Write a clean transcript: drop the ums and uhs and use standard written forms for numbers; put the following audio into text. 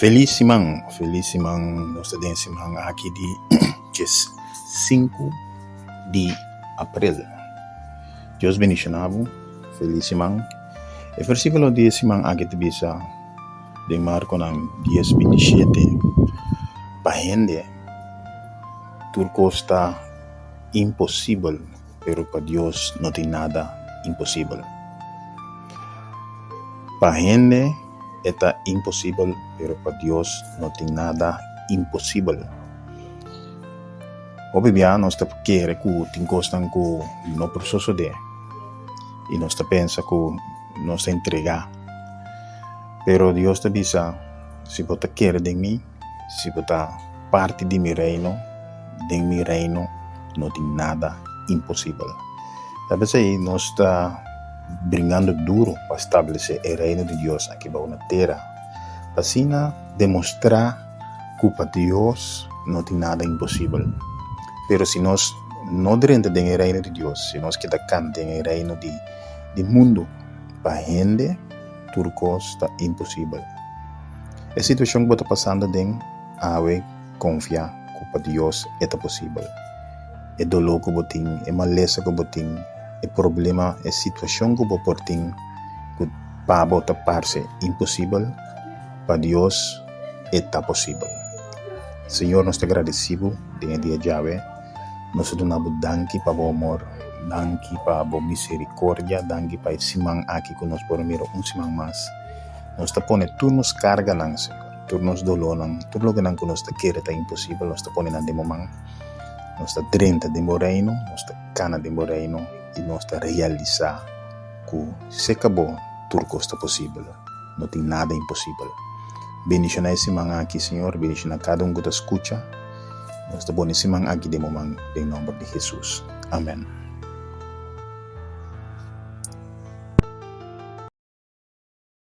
Felis siman, felis siman, nos ta den siman aki di djes sinku di aprel. Dios bendiciona bo, felis siman. E versiculo di e siman aki ta bisa den Marconan dies bintishete, Pa hende tur cos ta imposibel, pero pa Dios no tin nada imposibel. Pa hende e ta imposibel, pero pa Dios no tin nada imposibel. Hopi bia nos ta kere ku tin kosnan ku no por sosodé i nos ta pensa ku nos ta entregá. Pero Dios ta bisa, Si bo ta kere den mi, si bo ta parti di mi reino, den mi reino no tin nada imposibel. Ta p'esei nos ta bringando duru pa establesé e Reino di Dios aki bou na tera, pa asina demostrá ku pa Dios no tin nada imposibel. Pero si nos no drenta den e Reino di Dios, si nos keda kan den e reino di di mundu, pa hende tur kos ta imposibel. E situashon ku bo ta pasando aden awe, konfia ku pa Dios e ta posibel. E doló ku bo tin, e malesa ku bo tin, e problema, e situashon ku bo por tin ku pa bo ta parse imposibel, pa Dios e ta posibel. Señor nos ta gradisí bo den e dia djawe. Nos ta duna bo danki pa bo amor, danki pa bo misericordia, danki pa e siman aki ku nos por a mira un siman mas. Nos ta pone tur nos karganan, Señor, tur nos dolónan, tur lokenan ku nos ta kere ta imposibel, nos ta pone nan den bo man. Nos ta drenta den bo reino, nos ta kana den bo reino i nos ta realisá ku serka bo tur kos ta posibel, no tin nada imposibel. Bendishoná e siman aki, Señor, bendishoná kada un ku ta skucha. Nos ta pone siman aki den bo man den nòmber di Hesus. Amèn.